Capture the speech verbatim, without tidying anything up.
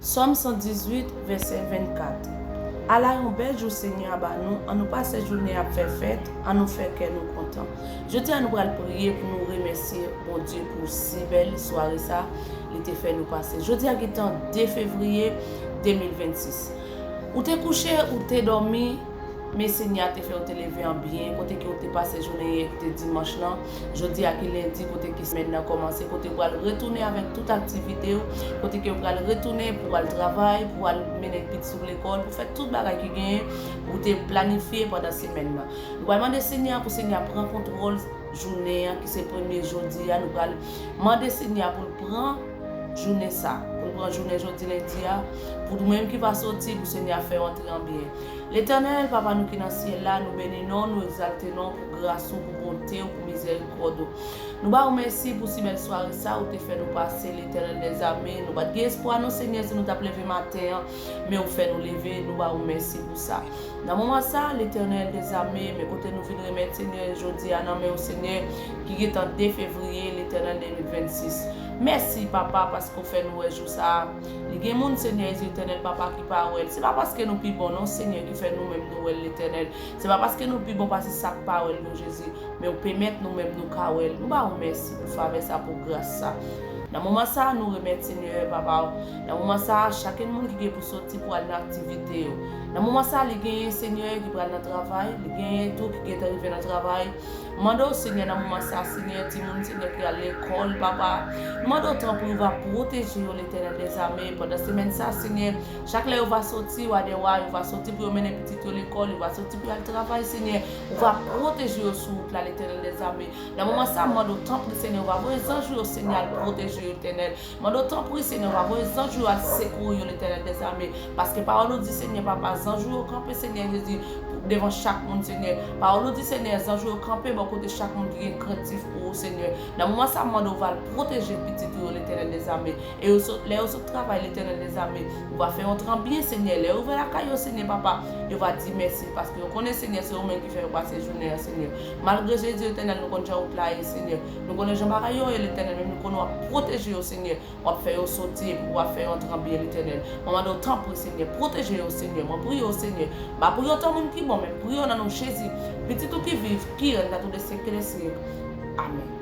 Sòm san dizuit, vèsè vennkat. Ala yon bèl jou Senyè a ba nou, ann nou pase jounen ap fè fèt, ann nou fè kè nou kontan. Jodi a nou pral priye pou nou remèsye Bondye pou si bèl sware sa li te fè nou pase. Jodi a gentan de fevriye de mil vennsis. Ou te kouche, ou te dòmi, men Senyè a te fè w te leve an byen, kote ke w te pase jounen yè ki te dimanch lan, jodi a ki lendi, kote ke semèn nan kòmanse, kote w pral retounen avèk tout aktivite w, kote ke w pral retounen pou w al travay, pou w al mennen pitit ou lekòl, pou fè tout bagay ki genyen ou te planifye pandan semèn nan. Nou pral mande Senyè a pou Senyè a pran kontwòl jounen an ki se premye jodi a, nou pral mande Senyè a pou l pran jounen sa, pou l pran jounen jodi lendi a, pou nou menm ki va soti, pou Senyè a fè w antre an byen. Letènèl, Papa nou ki nan syèl la, nou beni non w, nou egzalte non w pou gras ou, pou bonte w, pou mizèrikòd ou. Nou ba ou mèsi pou si bèl sware sa ou te fè nou pase, Letènèl dèzame. Nou pa t gen espwa non, Senyè, si nou t ap leve maten an, men ou fè nou leve, nou ba ou mèsi pou sa. Nan moman sa, Letènèl dèzame, men kote nou vin remèt Senyè jodi a nan men w, Senyè, ki gentan de fevriye, Letènèl de mil vennsis. Mèsi, Papa, paske w fè nou wè jou sa a. Li gen moun, Senyè, Letènèl, Papa, ki pa wè l. Se pa paske nou pi bon, non, Senyè, ki fè nou menm nou wè l, Letènèl. Se pa paske nou pi bon pase sa k pa wè l yo, Jezi. Men w pèmèt nou menm nou ka wè l. Nou ba ou mèsi pou favè sa, pou gras sa. Nan moman sa, nou remèt Senyè, Papa, nan moman sa, chak moun ki gen pou soti pou al nan aktivite yo. Nan moman sa, li genyen, Senyè, ki pral nan travay, li genyen tou ki gentan rive nan travay. Mande w, Senyè, nan moman sa, Senyè, timoun, Senyè, ki al lekòl, Papa. Nou mande w, tanpri, ou va pwoteje yo, Letènèl dèzame. Pandan semèn sa, Senyè, chak lè yo va soti, wa dè wa, yo va soti pou yo mennen pitit yo lekòl, yo va soti pou yo al travay, Senyè. Ou va pwoteje yo sou wout la, Letènèl dèzame. Nan moman sa, mande w, tanpri, Senyè, ou va voye zanj ou yo, Senyè, al pwoteje yo, Letènèl. Mande w, tanpri, Senyè, ou va voye zanj ou yo al sekouri yo, Letènèl dèzame. Paske pawòl ou di, Senyè, Papa, zanj ou yo kanpe, Senyè Jezi, devan chak moun, Senyè. Pawòl ou di, Senyè, zanj ou yo kanpe bò kote chak moun ki gen krentif pou ou, Senyè. Nan moman sa, mande w va al pwoteje pitit ou yo, Letènèl dèzame. E yo sot, lè yo sot travay, Letènèl dèzame, ou va fè yo antre an byen, Senyè. Lè yo rive lakay yo, Senyè, Papa, yo va di mèsi, paske yo konnen, Senyè, se ou menm ki fè yo pase jounen an, Senyè. Malgre Jezi, Letènèl, nou konn jan wout la ye, Senyè. Nou konnen jan bagay yo ye, Letènèl, men nou konnen w ap pwoteje yo, Senyè. W ap fè yo soti epi w ap fè yo antre an byen, Letènèl. Mwen mande w, tanpri, Senyè, pwoteje yo, Senyè. Mwen priye w, Senyè. M pa priye w tankou moun ki bon, men m priye w nan non Jezi, Pitit ou ki viv, ki rèn nan tout de syèk de syèk. Amèn.